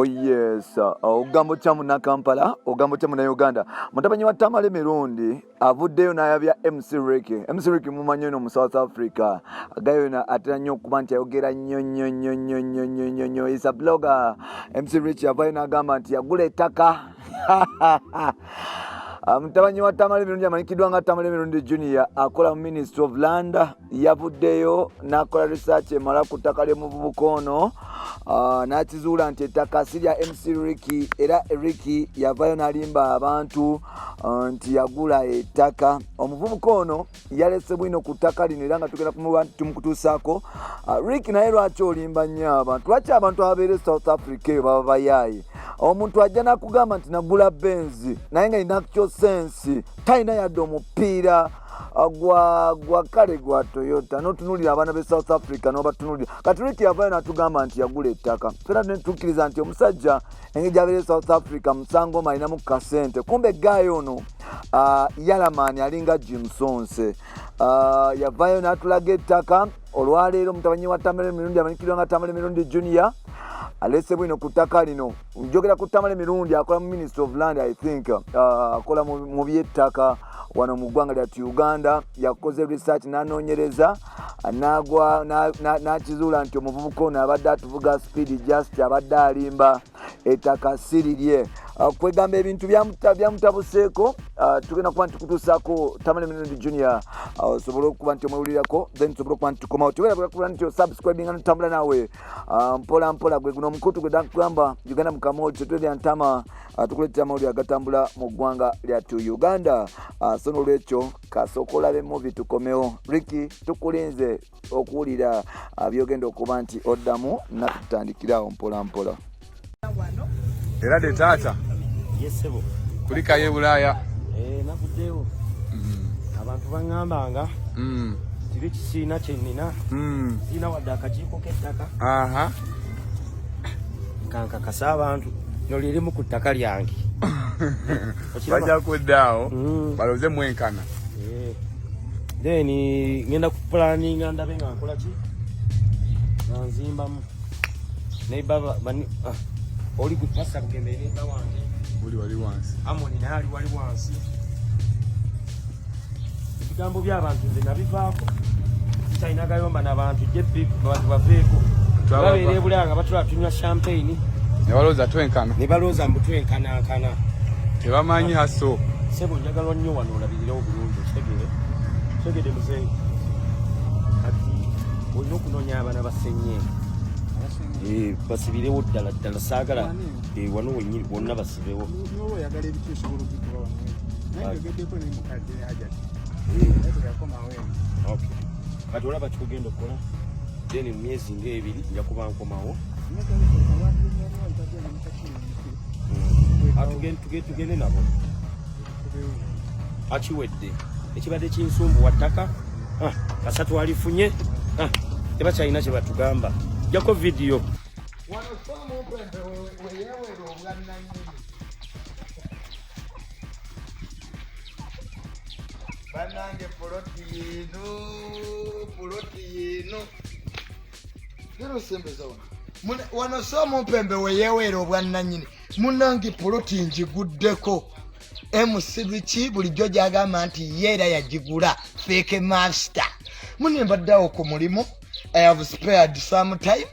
Oh yes, ogamba otya munnakampala, ogamba otya munnauganda. Mutabanyi wa Tamale Mirundi avuddeyo n'ayabya MC Ricky. MC Ricky mumanyi ono mu South Africa. Gayo yona atera nnyo okuba nti ayogera nnyo nnyo nnyo nnyo nnyo nnyo nnyo nnyo. Is a blogger. MC Ricky avaayo n'agamba nti yagula ettaka. Mutabanyi wa Tamale Mirundi amanyikiddwa nga Tamale Mirundi Junior akola mu Ministry of Land yavuddeyo n'akola research emala ku ttaka ly'omuvubuka ono, n'akizuula nti ettaka si lya MC Ricky, era Ricky yavayo n'alimba abantu nti yagula ettaka. Omuvubuka ono yalese bwino ku ttaka lino era nga tugenda kumuba tumukutuusaako. Ricky, naye lwaki olimba nnyo abantu? Lwaki abantu ababeera e South Africa eyo baba bayaaye? Omuntu ajja n'akugamba nti nagula Benz, naye nga in actual sense talina yadde omupiira gwa kale gwa Toyota. Notunulira abaana be South Africa nobatunulira. Kati Ricky yavayo natugamba nti yagula ettaka, fena netukkiriza nti omusajja engeri gyabeera e South Africa musango alinamu kasente. Kumbe gaayo ono yalamaani alinga Jimsonse. Yavayo n'atulaga ettaka. Olwaleero mutabanyi wa Tamale Mirundi amanyikiddwa nga Tamale Mirundi Junior alese bwino ku ttaka lino. Njogera ku Tamale Mirundi akola mu Ministry of Land, I think akola mu by'ettaka wano mu ggwanga lyattu Uganda. Yakoze research n'anoonyereza n'akizuula nti omuvubuka ono abadde atuvuga speed, just abadde alimba, ettaka si lirye. Kwegamba ebintu byamutabuseeko. Tugenda kuba nti tukutuusaako Tamale Mirundi Junior, osobole okuba nti omwewulirako, then tusobole okuba nti tukomawo. Tubeera kuba nti osubscribinga notambula naawe mpola mpola. Gwe guno omukutu gwe dakugamba Uganda mukamoli tetwerya ntama, tukuleetera amawulire agatambula mu ggwanga lyattu Uganda. So nolwekyo kasooka olabe movie tukomewo. Ricky, tukulinze okuwulira byogenda okuba nti oddamu naffe tutandikirawo mpola mpola. Era de taata. Yes, sebo. Kulikayo e Bulaaya. Eh, navuddeyo. Abantu baŋŋambanga kiri kisiina kye nnina, sirina wadde akakiiko k'ettaka. Kankakasa abantu no lirimu ku ttaka lyange. Okiraba? Bajja kuddaawo balowooze mwenkana. Eh. Then ngenda kupulaninga ndabe nga nkola ki, nga nzimbamu neighbor bani, oli ku pasa bugembe neighbor wange. Buli wali wansi. Amoni naye ali wali wansi. Ebigambo by'abantu nze nabivaako, sikyalina gayomba n'abantu jeppi, bantu baveeko. Babeera ebulaya nga batula tunywa champagne. Ne balowooza twenkana. Ne balowooza mbu twenkanankana. Tebamanyi haso. Sebo, njagala nnyo wano olabirirewo bulungi, okitegeere? Okitegedde, muzeeyi? Kati olina okunoonya abaana ba Ssenyenga. Eh, basibirewo ddala ddala, saagala wano wennyini bonna basibewo. Noba oyagala ebiki osobola obikuba wano, naye njogeddeko ne mukadde Hajati, naye teyakomawo eno. Okay. Kati olaba kyogenda okukola, then mu myezi ng'ebiri nja kuba nkomawo. Ah, tugende nabo. Akiwedde ekibadde kinsumbuwa ttaka. Ah, kasatu alifunye. Ah, tebakyalina kye batugamba. Jako vidiyo. Wano somumpembe weyewera obwannannyini. Bannange, poloti yiino, poloti yiino. Gera osembeza wano. Wano somumpembe weyewera obwannannyini. Munnange, poloti njiguddeko. MC Riki bulijjo gyagamba nti ye era yagigula fake master. Mune mbaddeawo ku mulimu, I have spared some time,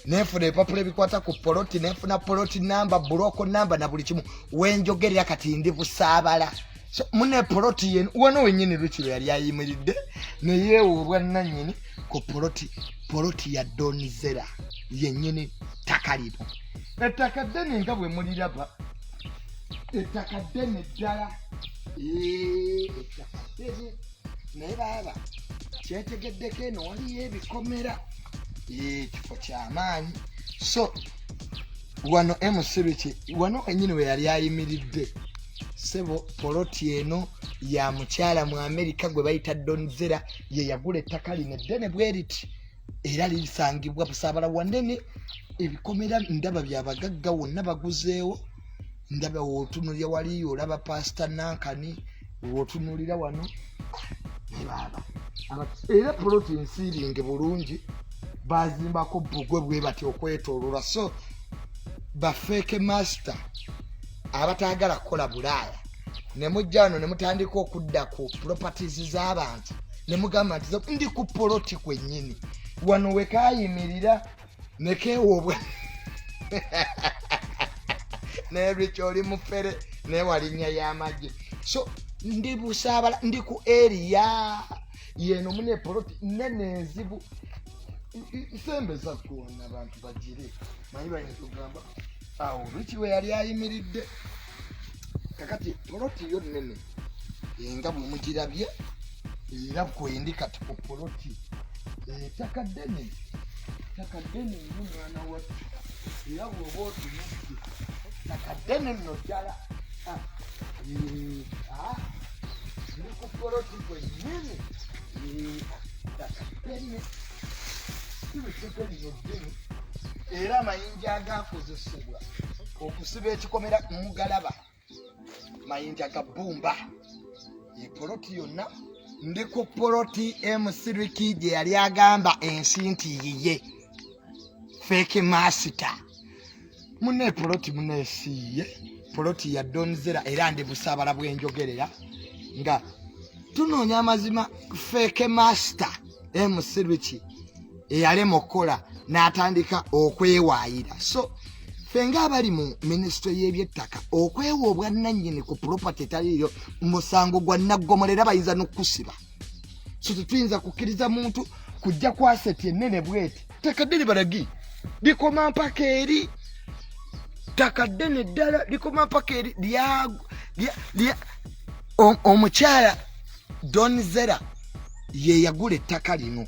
nenfuna ebipapula ebikwata ku poloti, nenfuna poloti namba, block namba na buli kimu. Wenjogerera kati ndi Busaabala. So mune poloti yenu wano wenyini Rukiro yali ayimiridde neyeewa obwannannyini ku poloti, poloti ya Donzera yennyini. Ttaka lino, ettaka ddene nga bwe muliraba, ettaka ddene ddala. Ettaka ddene, naye baaba kyetegeddeko eno waliyo ebikomera. Kifo kyamaanyi. So wano MC Riki wano wenyini we yali ayimiridde. Sebo, poloti eno ya mukyala mu Amerika gwe bayita Donzera, ye yagula ettaka lino eddene bwe riti, era lisangibwa Busaabala wanene. Ebikomera ndaba byabagagga wonna baguzeewo. Ndaba wotunulira waliyo olaba Pasita Nankani, wotunulira wano ne baaba. Era poloti nsiiringe bulungi, bazimbako bbugwe bwe bati okwetoolola. So Ba fake master abataagala kukola Bulaaya, ne mujja wano ne mutandika okudda ku properties z'abantu ne mugamba nti ndi ku poloti kwennyini wano wekayimirira nekeewoobwa. Nerich, oli mufere, naye walinnya y'amagye. So ndi Busaabala, ndi ku area yeno mune poloti nene enzibu. Sembeza kwona abantu bagire manyi bayinza okugamba awo Riki we yali ayimiridde. Kakati poloti yo nene enga bwe mugirabye, era kwendi kati ku poloti. Ettaka ddene, ttaka ddene nnyo, mwana wattu, era bw'oba otunudde ttaka ddene nno ddala. Ah, ndi ku poloti kwennyini. Ttaka ddene, sibiseke lino ddene, era amayinja agakozesebwa okusiba ekikomera mugalaba, mayinja ga bbumba. Epoloti yonna, ndi ku poloti MC Riki gye yali agamba ensi nti yiye. Fake master, muna epoloti munesiiye, poloti ya Donzera, era ndi Busaabala bwenjogerera nga tunoonya amazima. Fake master MC Riki eyalema okukola n'atandika okwewaayira. So ffe ng'abali mu minisitule y'ebyettaka, okwewa obwannannyini ku property etaliiyo musango gwa naggomolera, bayinza n'okukusiba. So tetuyinza kukkiriza muntu kujja ku asset ennene bweti. Ttaka ddene, balagi likoma mpaka eri, ttaka ddene ddala likoma mpaka eri lya omukyala Donzera ye yagula ettaka lino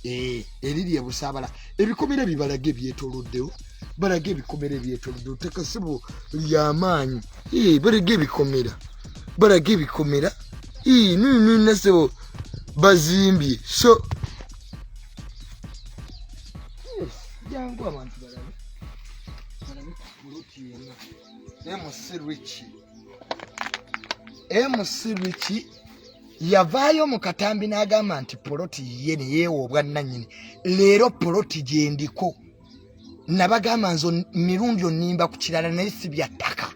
eriri ebusaabala. Ebikomera bibalage ebyetoloddewo, balage ebikomera ebyetoloddewo. Ttaka sibo lyamaanyi. Balage ebikomera, balage ebikomera nunasebo bazimbye. So yes, jangu abantu balabe, balabe ku puloti eno. MC Riki, MC Riki yavaayo mu katambi n'agamba nti poloti ye neyeewa obwannannyini. Leero poloti gyendiko, nabagamba nze mirundi onimba ku kirala, naye si bya ttaka.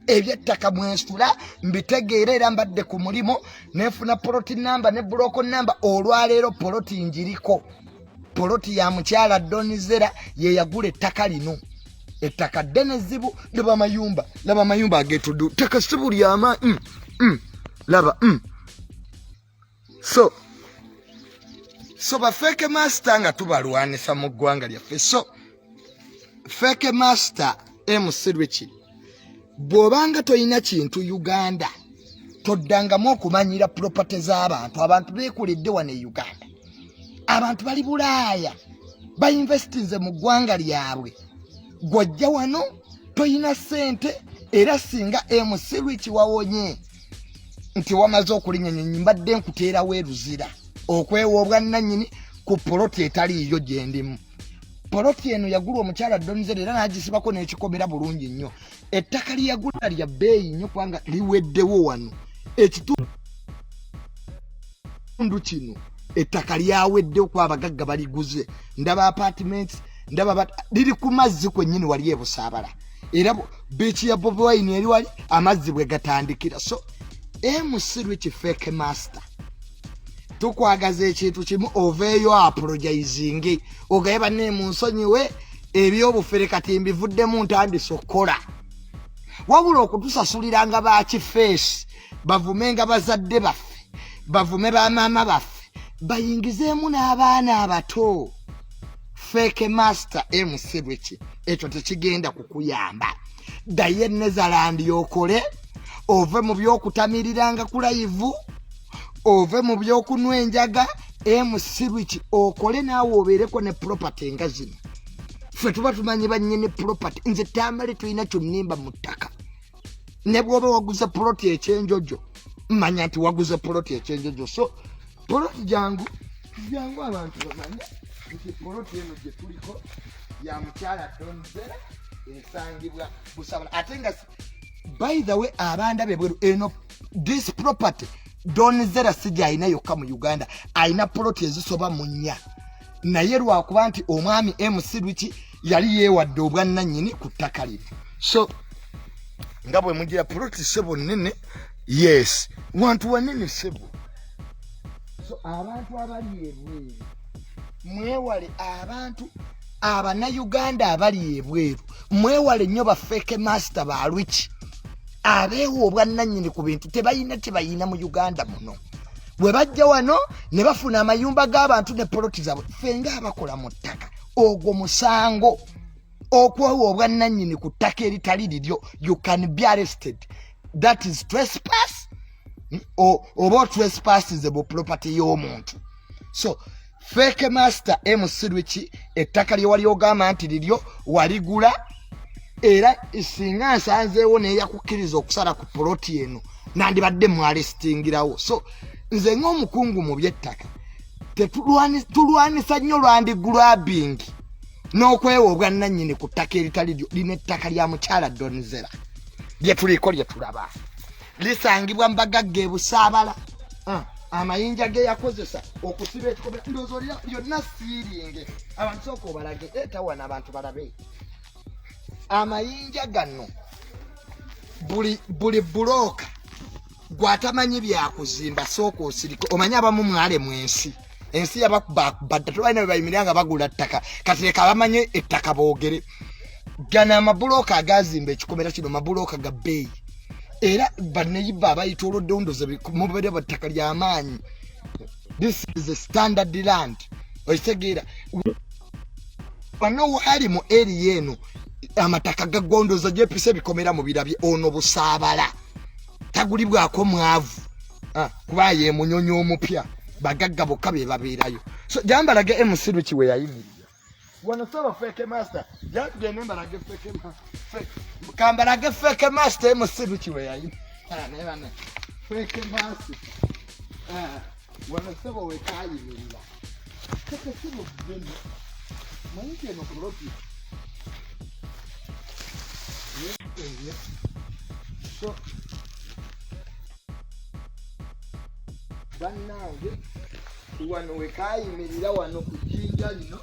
Ebyettaka mwensula mbitegeera, era mbadde ku mulimu nenfuna poloti namba ne block namba. Olwaleero poloti njiriko, poloti ya mukyala Donizera, ye yagula ettaka lino. Ettaka ddene zibu. Laba amayumba, laba amayumba agetudde. Ttaka si buli ama laba. So ba fake master nga tubalwanisa mu ggwanga lyaffe. So fake master MC Riki, bw'obanga toyina kintu Uganda, toddangamu okumanyira property z'abantu. Abantu beekoledde wano e Uganda, abantu bali Bulaaya bainvestinze mu ggwanga lyabwe. Gw'ojja wano toyina ssente. Era singa MC Riki wawonye nti wamaze okulinnya nyonyi, mbadde nkuteerawo eruzira okwewa obwannannyini ku poloti etaliiyo gye ndimu. Poloti eno yagulwa omukyala Donzer, era n'agisibako n'ekikomera bulungi nnyo. Ettaka lyeyagula lya bbeeyi nnyo kubanga liweddewo wano ekitundu kino. Ettaka lyaweddewo kuba abagagga baliguze. Ndaba apartments, ndaba liri ku mazzi kwennyini wali ebusaabala, era beach ya Bobi Wine eri wali amazzi bwe gatandikira. So MC Rich fake master, tukwagaza ekintu kimu: oveeyo apologizinge, ogaye banne mu nsonyiwe, ebyobufere kati mbivuddemu, ntandise okukola. Wabula okutusasuliranga bakifeesi bavumenga bazadde baffe, bavume bamaama baffe, bayingizeemu n'abaana abato. Fake master MC Rich, ekyo tekigenda kukuyamba. Ddayo Netherland okole, ove mu byokutamiriranga ku live, ove mu byokunwa enjaga. MC Rich, okole naawe obeereko ne property nga zino. Ffe tuba tumanyi bannyini property. Nze Tamale tulina kyonnimba mu ttaka. Ne bw'oba waguze poloti ekyenjojo, manya nti waguze poloti ekyenjojo. So poloti, jangu, jangu abantu bamanye nti poloti eno gye tuliko ya mukyala Donzera, esangibwa Busabala. Ate nga by the way, abanda bebweru, eno this property Donzera si gyalina yokka mu Uganda, alina poloti ezisoba mu 4. Naye lwakuba nti omwami MC Rwiki yali yeewadde obwannannyini ku ttaka lino. So nga bwe mugira puloti, sebo, nnene. Yes, wantu wanene, sebo. So abantu abali ebweru mwewale, abantu Abannayuganda abali ebweru mwewale nnyo ba fake master ba Rwiki abeewa obwannannyini ku bintu tebalina kyebayina mu Uganda muno. Bwe bajja wano ne bafuna amayumba g'abantu ne poloti zaabwe. Ffe ng'abakola mu ttaka, ogwo musango okwewa obwannannyini ku ttaka eritali liryo. You can be arrested. That is trespass. Oba otrespassize bu property y'omuntu. So fake master MC Rwiki, ettaka lye wali ogamba nti liryo waligula, era singa nsanzeewo neyakukkiriza okusala ku poloti eno, nandibadde mwarrestingirawo. So nze ng'omukungu mu by'ettaka, tulwanisa nnyo land grabbing n'okwewa obwannannyini ku ttaka eritali lyo. Lino ettaka lya mukyala Donzera lye tuliko, lye tulaba, lisangibwa mbagagga ebusaabala. Amayinja ge yakozesa okusiba ekikomera, ndowooza olira lyonna siiringe. Abantu sooka obalage etawana, abantu balabe amayinja gano. Buli bulooka gwatamanyi byakuzimba, sooka osirike. Omanyi abamu mwale mu ensi, ensi yabakubadda, tebalina bwe bayimirira nga bagula ttaka. Kati leka bamanye ettaka boogere. Gano amabulooka agazimba ekikomera kino mabulooka ga bbeeyi, era baneyiba abayitoloddewo ndoza mubeere battaka lyamaanyi. This is a standard land, okitegeera? Wano waali mu area eno amataka gagondoza gyepisa ebikomera mu birabye. Ono Busaabala tagulibwako mwavu. Kuba ye Munyonyi omupya, bagagga bokka be babeerayo. So jambalage MC Rwiki we yayimirira wano. Saba fake master, jatugende mbalage fake kambalage fake master MC Rwiki we yayimirira. Naye bana fake master. Wano sebo wekayimirira keke sibo ggene manyi nti eno kuloti. So bannange, wano wekayimirira wano ku jjinja lino,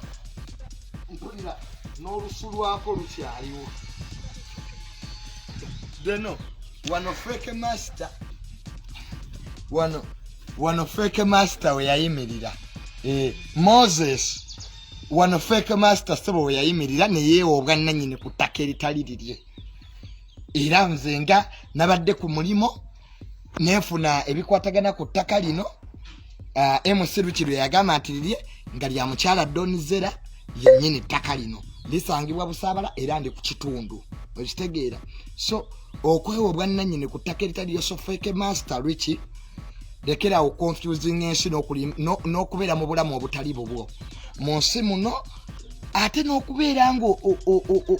mpulira n'olusu lwako lukyaliwo. Deno wano fake master, wano fake master we yayimirira. Moses, wano fake master sebo we yayimirira neyeewa obwannannyini ku ttaka eritali lirye. Era nze nga nabadde ku mulimo nenfuna ebikwatagana ku ttaka lino, MC Rwiki lwe yagamba nti lirye nga lya mukyala Donzera yennyini. Ttaka lino lisangibwa Busaabala era ndi ku kitundu, okitegeera? So okwewa obwannannyini ku ttaka eritali so fake master Rwiki, lekerawo confusing ensi n'okubeera mu bulamu obutali bubwo mu nsi muno, ate n'okubeera nga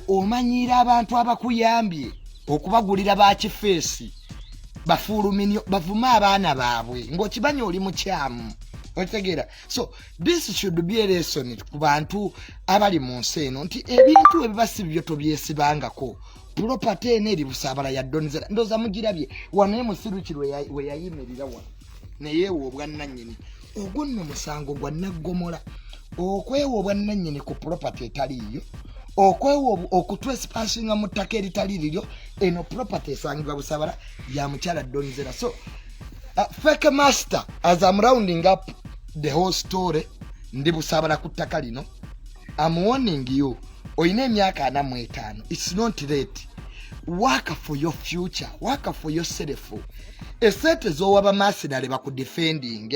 omanyiira abantu abakuyambye okubagulira bakifeesi bafuuluminyo bavume abaana baabwe ng'okimanyi oli mukyamu, okitegeera? So this should be a lesson ku bantu abali mu nsi eno nti ebintu ebiba si bibyo tobyesibangako. Property eno eri Busaabala ya Donzera, ndowooza mugirabye. Wano MC Rwiki we yayimirira wano neyeewa obwannannyini. Ogwo nno musango gwa naggomola, okwewa obwannannyini ku property etaliiyo, okwewa okutrespasinga mu ttaka eritali liryo. Eno property esangibwa Busabala ya mukyala Donzera. So fake master, as I'm rounding up the whole story, ndi Busabala ku ttaka lino. I'm warning you, olina emyaka 45, it's not late. Work for your future, work for yourself. Esente z'owa bamasinale bakudefending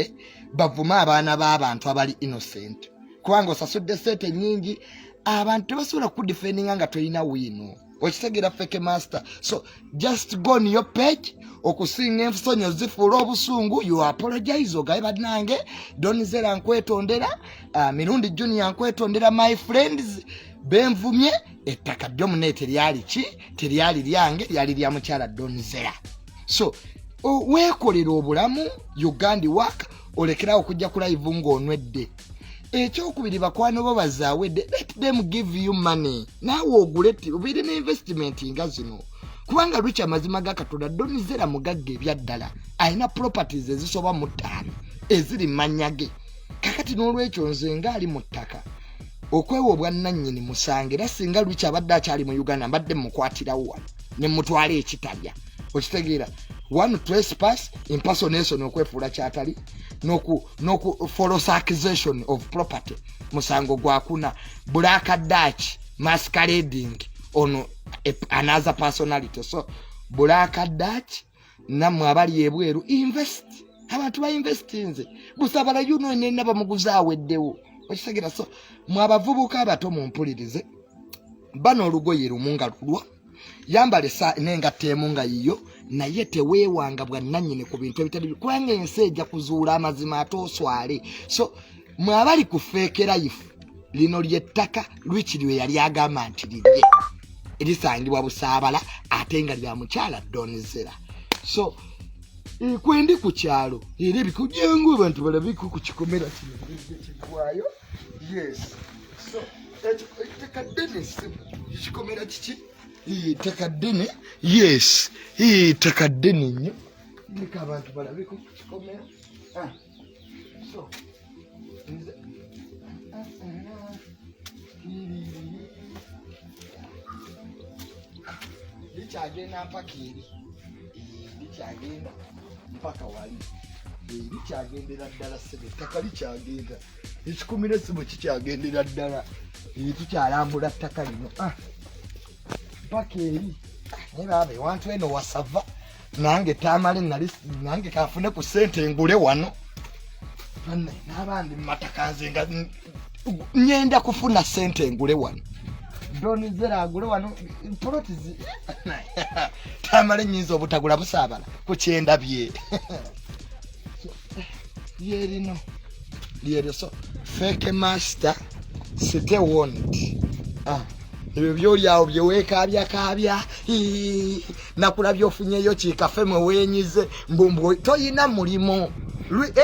bavume abaana b'abantu abali innocent, kubanga osasudde sente nyingi, abantu tebasobola kudefendinga nga tolina wiino, okitegeera, fake master? So just go on your page, okusinga ensonyi zifuula obusungu, you apologize, ogabe bannange Donzera nkwetondera, Mirundi Junior nkwetondera, my friends benvumye, ettaka ryo mune teryali ki, teryali lyange, lyali lya mukyala Donzera. So weekolera obulamu, uganda work, olekerawo okujja ku live ng'onwedde. Ekyokubiri, bakwano bo bazaawedde, let them give you money, naawe ogule obeere ne investment nga zino. Kubanga lwiki amazima ga Katonda, Donzera mugagga ebyaddala, alina properties ezisoba mu ttaano eziri mu mannya ge. Kakati Kakati n'olwekyo nze ngaali mu ttaka, okwewa obwannannyini musange, era singa Lwiki abadde akyali mu Uganda, mbadde mukwatirawo wano ne mutwala ekitalya. Okitegeera? One, trespass, impersonation, okwefuula kyatali, noku false accusation of property, musango gwakuna, black dutch masquerading on another personality. So black dutch, nammwe abali ebweru, invest. Abantu bainvestinze Busabala, yuno nena bamuguzi aweddewo. Okitegeera? So mwe abavubuka abato mumpulirize, bano olugoye lumu nga lulwa, yambala n'engatto emu nga yiyo, naye teweewanga bwannannyini ku bintu ebitali, kubanga ensi ejja kuzuula amazima ate oswale. So mwe abali ku fake life, lino lyettaka Lwiki lwe yali agamba nti lirye, lisangibwa Busaabala, ate nga lya mukyala Donzera. So kwendi ku kyalo era ebikujangu abantu balabeko ku kikomera kino kigwayo. Yes, so ettaka ddene, ekikomera kiki, ettaka ddene. Yes, ettaka ddene nnyo. Leka abantu balabeko ku kikomera. Ah, so nze likyagenda mpaka eri, likyagenda mpaka wali, likyagendera ddala sebe. Ettaka likyagenda, ekikumira esimu kikyagendera ddala. Tukyalambula ttaka lino, ah, mpaka eri. Naye baaba, ewantu eno wasava nange tamale nali nange kanfune ku ssente engule wano n'abandi mumataka. Nze nga nyenda kufuna ssente engule wano, Donizera agule wano poloti. Tamale nyinza obutagula Busaabala ku kyendabye lyerino lyeryo. So fake master, stay warned. Ah, ebyo byoli awo byeweekabyakabya, nakulabye ofunyeyo kikafe mwe wenyize mbumbu, toyina mulimu.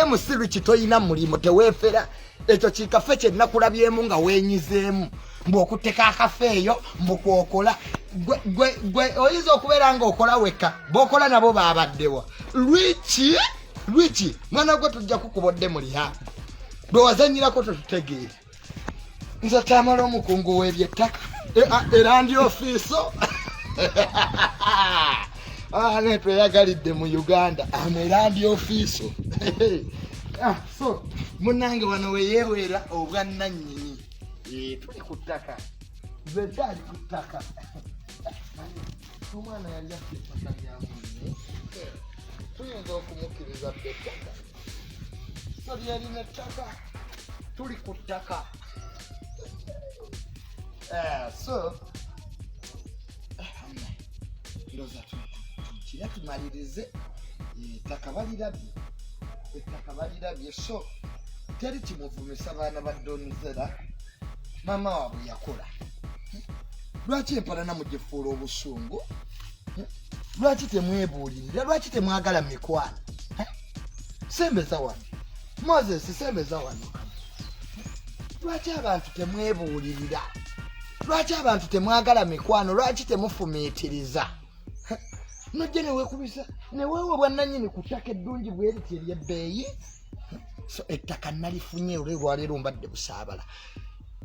MC Lwiki, toyina mulimu, teweefera. Ekyo kikafe kyenakulabyemu nga wenyizeemu, mbu okutteka akafe eyo, mbu kwokola gwe oyinza okubeera nga okola wekka, bokola nabo babaddewa? Lwiki, Lwiki, mwana gwe, tujja kukubodde muliha bwe wazanyirako, tetutegeere. Nze tamala omukungu w'ebyettaka era ndi officer ne tweyagalidde mu Uganda am a land officer. Ah, so munange wano weyeweera obwannannyini. Tuli ku ttaka, nze nkyali ku ttaka. Omwana yali affe ettaka lya munne, tuyinza okumukkiriza dde ettaka? So lyerina ettaka, tuli ku ttaka. So ndowooza kira tumalirize. Ettaka balirabye, ettaka balirabye. So teri kimuvumisa baana ba Donzera, maama waabwe yakola. Lwaki empalana mugifuula obusungu? Lwaki temwebuulirira? Lwaki temwagala mikwano? Sembeza wano, Moses, sembeza wano. Lwaki abantu temwebuulirira? Lwaki abantu temwagala mikwano? Lwaki temufumiitiriza? Nojja newekubisa neweewa obwannanyini ku ttaka eddungi bweriti eryebbeeyi. So ettaka nalifunye olwolwaleero, mbadde Busaabala.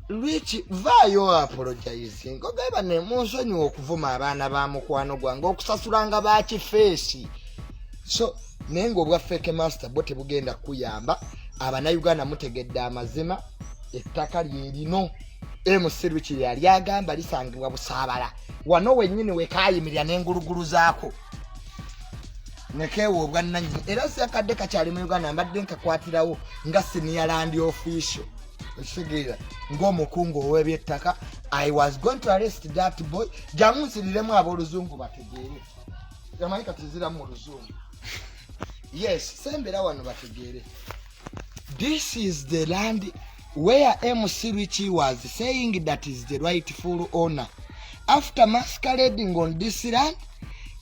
Lwiki, vaayo apologizing, ogamba ne munsonyiwa okuvuma abaana ba mukwano gwange, okusasulanga bakifeesi. So naye nga obwa fake master bwo tebugenda kukuyamba. Abannayuganda mutegedde amazima, ettaka lyerino MC Lwiki yali agamba lisangibwa Busaabala wano wennyini wekayimirira n'engulugulu zaako nekeewa obwannannyini. Era syakadde kakyali mu Uganda, mbadde nkakwatirawo nga senior land official, okitegeera, ng'omukungu ow'ebyettaka. I was going to arrest that boy. Jangu nsiriremu ab'oluzungu bategeere. Yamanyi kati ziramu oluzungu. Yes, sembera wano bategeere. This is the land where MC Richie was saying that is the rightful owner. After masquerading on this land,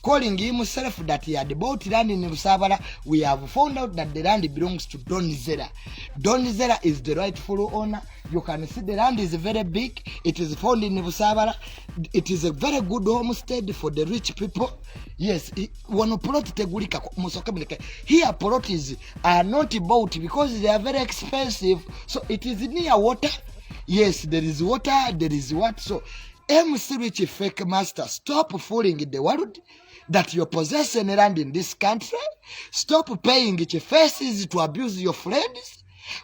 Calling himself that he had bought land in Busabala. We have found out that the land belongs to Don Zella. Don Zella is the rightful owner. You can see the land is very big. It is found in Busabala. It is a very good homestead for the rich people. Yes, wano plot tegulika, musoke muleke. Here plots are not bought because they are very expensive. So it is near water. Yes, there is water, there is what. So MC Rich Fake Master, stop fooling the world that you possess any land in this country. Stop paying faces to abuse your friends.